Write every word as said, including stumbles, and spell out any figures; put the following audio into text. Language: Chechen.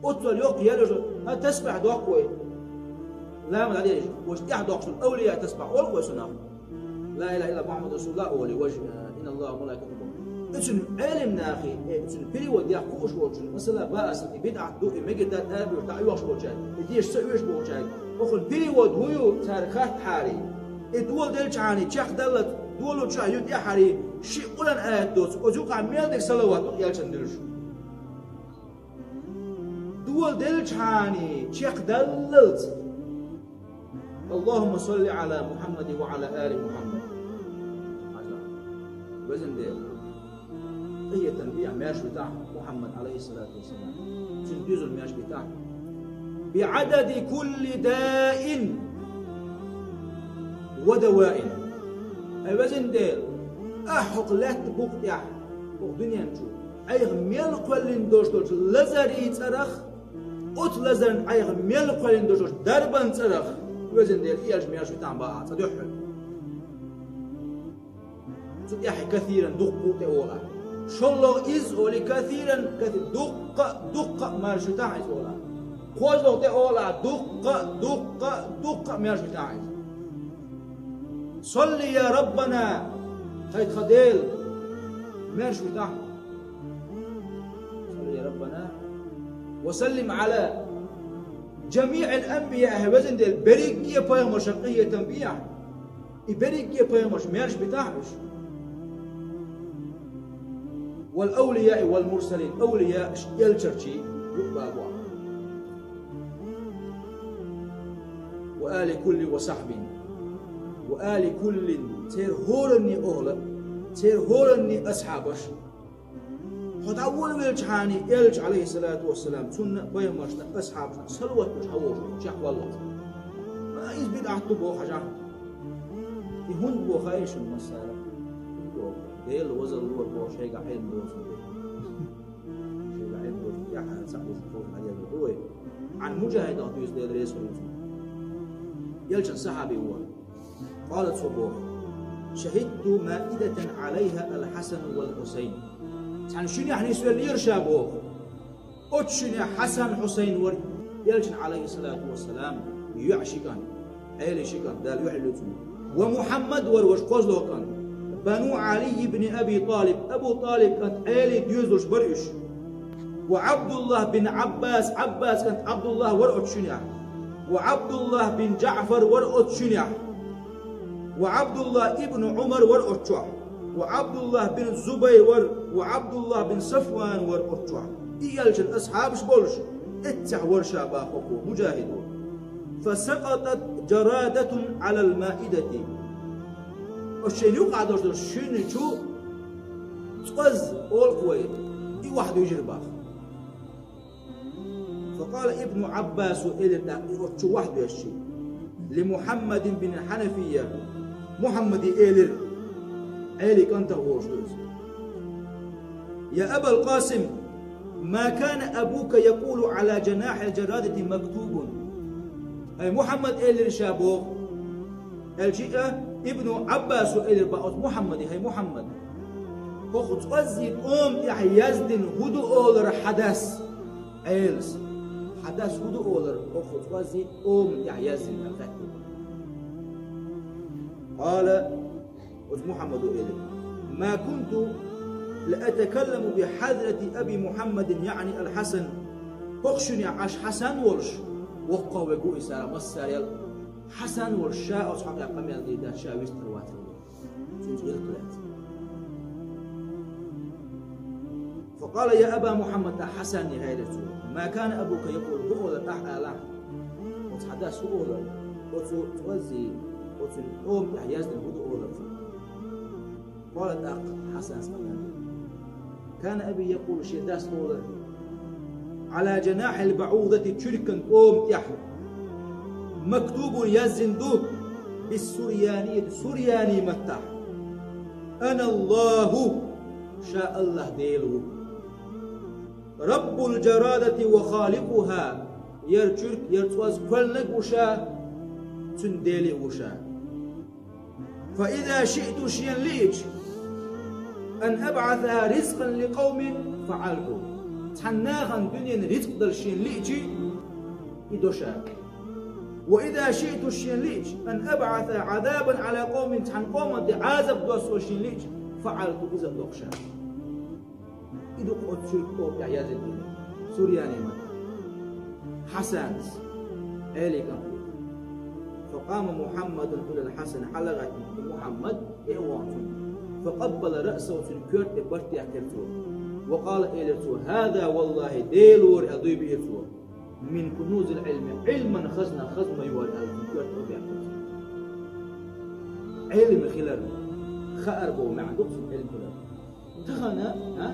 Оццул йоккха ял йолуш, хӀа, тасбихь доккху вай. Ламаз дӀадерзош, важа тӀехь доккхуш долу авлияъ тасбихь олу вай цунах. Ла илаха иллаллахӀ Мухьаммадун расулуллахӀ олий, важа, э, инналлахӀа ва малаикатаху. Оцун Ӏелам нахе, э, оцун перевод даккха хууш волчун, масала, баа аса, и бидӀат ду, и мегар дац аьлла, дӀа а оьхуш болчаьрга, и деш ца оьшуш болчаьрга. Оцун перевод хӀун ю цара хаттахьара? И доладелчхьана чекхдаллалц долучохь ю тӀаьхьара, ши Къуръан аят доцу, оцу юкъахь мел дерг салават ду элчанна дуьллуш. Доладелчхьана чекхдаллалц. АллахӀумма салли Ӏала Мухьаммадин ва Ӏала али Мухьаммад. Хьажа. Везан Дела, къинхетам бехьа, маьрша витахь Мухьаммад, Ӏалайхиссалату вассалам. Цуьнан доьзална маьрша витахь. БиӀадади кулли даин ва даваин. Хьай везан Дела, ахьа хӀокху лаьттан букъа тӀехь, хӀокху дуьнен чу, Ӏайха мел кхоьллина долуш долчу лазарийн цӀарах, оцу лазарна Ӏайха мел кхоьллина долуш долчу дарбан цӀарах, везан Дела, и элча маьрша витахь бахьа цӀа дуьххьара. Цу тӀехь касиран дуккха а тӀе олу. ШолгӀа иза олий касиран, каси-, дуккха а, дуккха а маьрша витахь иза олу. КхозлагӀа тӀе олу дуккха а, дуккха а, дуккха а маьрша витахь иза. Салли, я Раббана, хӀай тхан Дела, маьрша витахь. Салли, я Раббана, ва саллим Ӏала жамиӀил анбияъ, хӀай везан Дела, берриге а пайхамаршна къинхетам бехьа. И берриге а пайхамарш маьрша битахь уьш. Вал авлияи вал мурсалин, авлияаш, элчанаш юкъа бахьа. Ва али куллин ва сахьбин. Ва али куллин, церан хӀораннан охӀла, церан хӀораннан асхьабаш. Хьо дӀаволавелчхьана, элча, Ӏалайхиссалату вассалам, цунна а, пайхамаршна а, асхьабашна а салават луш хьан вовшах чекхваллалц. Ма иза бидӀат ду боху хьажахь. И хӀунда боху хаьий шуна массара? ХӀунда боху? Дела вазалла лора боху шайгахь Ӏилма доцург. Шайгахь Ӏилма доцург тӀаьхьа цхьаъ веза кхуза хьаделла ду вай. Ӏан Муджахидах дуьйцу, Дела реза хуьлда цунна. Элчан сахьаби ву. Къала, цо боху: «Шахидту маидатан Ӏалайха ал-Хьасан вал-Хьусайн». Цхьана шуьнехь нисвеллера ша боху. Оцу шуьнехь Хьасан, Хьусайн вара, элчан, Ӏалайхиссалату вассалам, йоьӀан ши кӀант, Ӏелин ши кӀант, Дала юьхь луьцна. Ва Мухьаммад вара, важа кхозлагӀа кӀант. Бану Ӏали ибн Аби ТӀалиб, Абу ТӀалиб кӀант Ӏелин доьзалш бара уьш. Ва Ӏабдуллах бин Ӏаббас, Ӏаббас кӀант Ӏабдуллах вара оцу шуьнехь. Ва Ӏабдуллах бин ДжаӀфар вара оцу шуьнехь. Ва Ӏабдуллах ибн Ӏумар вара оцу чохь. Ва Ӏабдуллах бин Зубайр вара, ва Ӏабдуллах бин Сафван вара оцу чохь. И элчан асхьабаш болуш, эццехь вара ша боху хӀокхо, Муджахид ву. Фасакъатат джарадатун Ӏалал маидати. Оцу шайна юкъахь долуш долу шуьнан чу цӀоз олу вай, и охьадуьйжира боху. Факъала ибну Ӏаббасу, элира тӀаккха и оцу чу охьадоьшчи, ли Мухьаммадин бин Хьанафия, Мухьаммаде элира, Ӏелин кӀантах волуш ду иза: «Я Абал Къасим, ма кана абука якъулу Ӏала джанахьил джарадати мактубун». ХӀай Мухьаммад, элира ша боху. Элча а, ибну Ӏаббасо элира боху оцу Мухьаммаде: «ХӀай Мухьаммад, хӀокху цӀоззин тӀома тӀехь яздина хӀун ду олура хьан дас?» Ӏелас. Хьан дас хӀун ду олура хӀокху цӀоззин тӀома тӀехь яздина аьлла хаьттира. Къала, оцу Мухьаммадо элира: «Ма кунту ла атакалламу би хьадрати Аби Мухьаммадин, яъни ал-Хьасан». ХӀокху шуьнехь Ӏаш Хьасан волуш, воккхах вай гу иза, массарел Хьасан волуш ша оцу хьокъехь къамел дийр дац, ша вистхир вац. Цуьнца гӀиллакх лаьцна. Факъала: «Я Аба Мухьаммад», тӀаккха Хьасане хаьттира цо: «Ма кана абука якъулу, хӀун олура ахь алахь? Оцу хьан дас хӀун олура? Оцу цӀоззин, оцу тӀома тӀехь яздина хӀун ду олура цо?» Къала, тӀаккха Хьасана: «Кана аби якъулу», шен дас олура: «Ӏала джанахьил баӀудати», чуьркан тӀома тӀехь, «мактубун», яздина ду, «бис-сурьяниййати», сурьяни маттахь: «Ана Аллаху», ша Аллах Дела ву. «Раббул джарадати ва халикъуха», яра чуьрк, яра цӀоз кхоьллинарг а ву ша, цуьнан Дела а ву ша. «Фа иза шиъту», шена лиъча, «ан абъасаха ризкъан ли къавмин, фаъалту». Цхьан нахана дуьненан рицкъ дала шена лиъча, и до ша. وإذا شئت, шена лиъча, أن أبعث عذابا على قوم, цхьан къоман тӀе Ӏазап доссо шена лиъча, فعلت, иза а доккху ша. И ду оцу шуьйриг къоман тӀехь язйина. Сурьяни ма-, Хьасанас, Ӏелин кӀант ву. فقام محمد إلى الحسن, хьалагӀаьттина Мухьаммад, тӀе а вахана цунна. فقبل رأسه, цуьнан коьрта тӀе барт даьккхира цо. وقال, элира цо: هذا والله, Делора, аьлла дуй биира цо, من كنوز العلم, Ӏилман хазна хазна ма ю хӀара, аьлла цуьнан коьрта тӀе даьккхира цо. Ӏилма хилар, хаар боху маьӀна ду-кх цуьнан Ӏилма хилар. Тахана, а?